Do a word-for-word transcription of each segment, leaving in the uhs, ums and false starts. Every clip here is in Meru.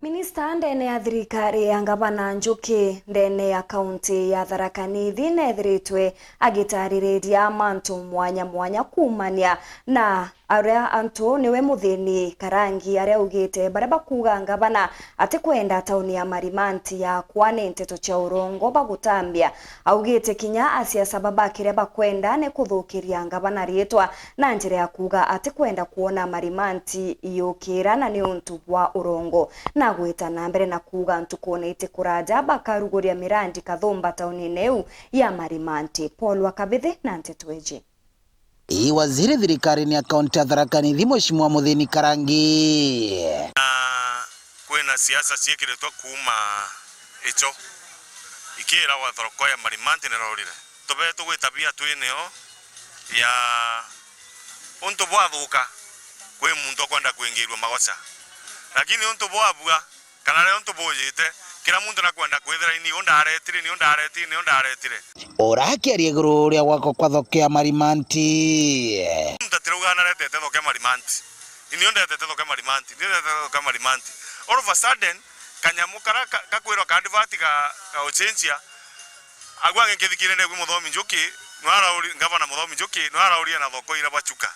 Minista ndene ya thirikari ya Ngavana Njuki ndene ya kaunti ya Tharaka Nithi neethiritwe agitaririria mantu mwanya mwanya kuumania na aria antu niwe Muthini Karangi, aria augite baria bakuuga ngavana atikwenda tauni ya Marimanti yakwa ni nteto cia urongo bagutambia. Augite kinya asiasa baba kiria bakwenda ni kuthukiria ngavana riitwa na njira ya kuuga atikwenda kwona Marimanti yukira na ni untu bwa urongo. Na agwita na mbere na kuuga ntukune itikuraja bakaruguria mirandi kathumba taunine iu ya Marimanti. Paul wa Kabithi na nteto iji. Ii waziri thirikarine ya kaunti ya Tharaka Nithi, Mheshimiwa Muthini Karangi. Na kwina siasa ciekiritwe kuuma icho ikiiragwa thoroko ya Marimanti niraurire. Tubetu gwitabia twinio ya untu bwathuka kwi muntu ukwenda kwingirua magoca, lakini untu bwabua kana ria untu bujite, kira muntu nakwenda kwithira ini undaretire, ni undaretire, ni undaretire. Urakiaria iguru ria gwakwa kwa thoko ya Marimanti. Muntu atirauga naretete thoko ya Marimanti. Ini ndetete thoko ya Marimanti, ndetete thoko ya Marimanti. All of a sudden, kanyamu kara ka-, kakwirwa ka advert ga, ga ucenjia, agwa ngikithikire ndegwi Muthomi Njuki, nwarauri, ngavana Muthomi Njuki, nwarauria na thoko ira bachuka.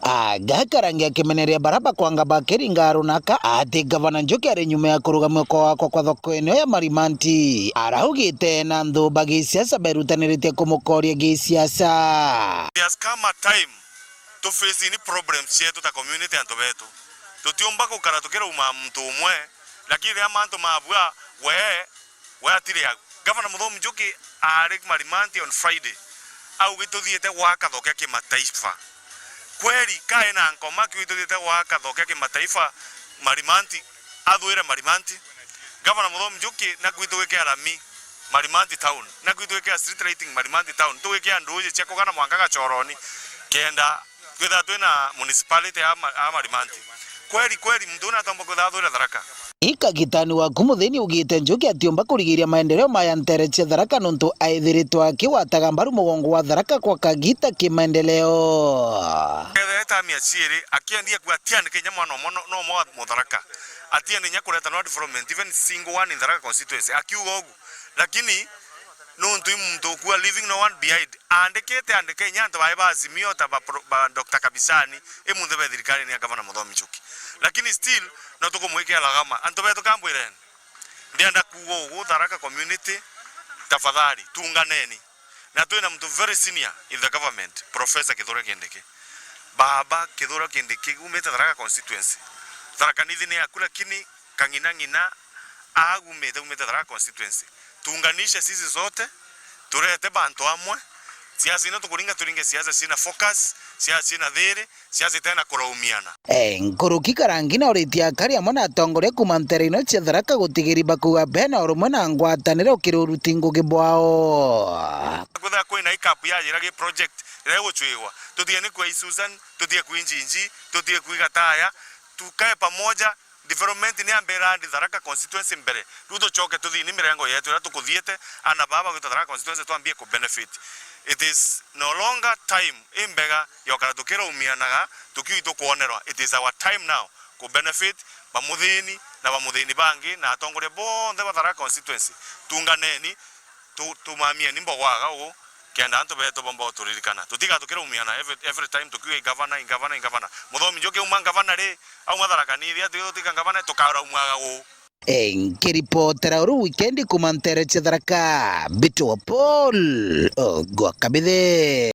Aga Karangi akimeneria bara bakwanga bakiringa runaka ati ngavana Njuki ari nyuma ya kurugamia kwa gwakwa kwa thoko ino ya Marimanti. Araugite na nthu ba gisiasa berutaniritie kumukoria gisiasa. There has come a time tu face ni problems cietu ta community antu betu. Tutiumba gukara tukirauma muntu umwe, lakini riria mantu mabua, we, we atiri au. Gavana Muthomi Njuki ari Marimanti on Friday. Augi tuthiite gwaka thoko ya kimataifa. Kweli, kae na nkoma kiugi tuthiite gwaka thoko ya kimataifa Marimanti, athwire Marimanti. Gavana Muthomi Njuki, na kwitu gwikea rami Marimanti town, na kwitu gwikea street lighting Marimanti town, tugwikea nduuji cia kugana mwanka Gachoroni, kenda twithira twina municipality ya Ma-, ya Marimanti. Kweli, kweli, muntu una atomba kwithira athwire Tharaka. Ikagitani waku Muthini ugite Njuki atiumba kurigiria maendeleo maya ntere cia Tharaka nontu aithiritwe akigwataga mbaru mugongo wa Tharaka kwa kagita kimaendeleo. Kethira eta mia ciiri, akiendia ku atiandike inya mwana umwe no, no mwa Mutharaka. Atiende inya kureta no development, even single one in Tharaka constituency. Akiuga ugu. Lakini nontu i muntu ukua leaving no one behind. Andikite, andike inya antu bae ba Azimio ta ba pro-, ba Doctor Kabisani, i munthe be thirikari ni ya Gavana Muthomi Njuki. Lakini still, no tukumwikira lagama. Antu betu kambwireni. Ndienda kuuga ugu, Tharaka community, tafadhali, tunganeni. Na twina muntu very senior in the government, Professor Kithure Kindiki. Baba Kithure Kindiki, umite Tharaka constituency. Tharaka Nithi ni yaku, lakini kang'ina ng'ina agumite, umite Tharaka constituency. Tuunganishe sisi zote, turete bantu amwe. Siasa ino tukuringa, turinge siasa cina focus, siasa cina thiri, siasa itena kuraumiana. Eh, nkuruki Karangi na uritie akari amwe na atongoria kuuma ntere ino cia Tharaka gutigiri bakuuga bena urumwe na ngwataniro kiri uruti ngugi bwao. Kwithira kwina ikapu yajira gi project iria igucwigwa, tutige ni kwa Isusan, tutige kwi Njinji, tutige kwi Gataya, tukae pamoja, development ni ambira ndi Tharaka constituency mbere, riu tucoke tuthii ni mirengo yetu iria tukuthiite, ana baba gwita Tharaka constituency twambie ku benefit. It is no longer time imbega yokara tukiraumianaga tukiugi tukwonerwa. It is our time now ku benefit ba Muthini na ba Muthini bangi na atongoria bonthe ba Tharaka constituency. Tunganeni, tu-, tumamieni mbogwaga uu, kenda antu betu bomba uturirikana. Tutiga tukiraumiana every, every time tukiuga, "Ingavana, ingavana, ingavana." Muthomi Njuki auma ngavana ri, auma Tharaka Nithi, ati tutika ngavana, tukaraumwaga uu. Eh, nkiripotera uru wikendi kuuma ntere cia Tharaka, Mbitwa Paul, Ogwa Kabithe.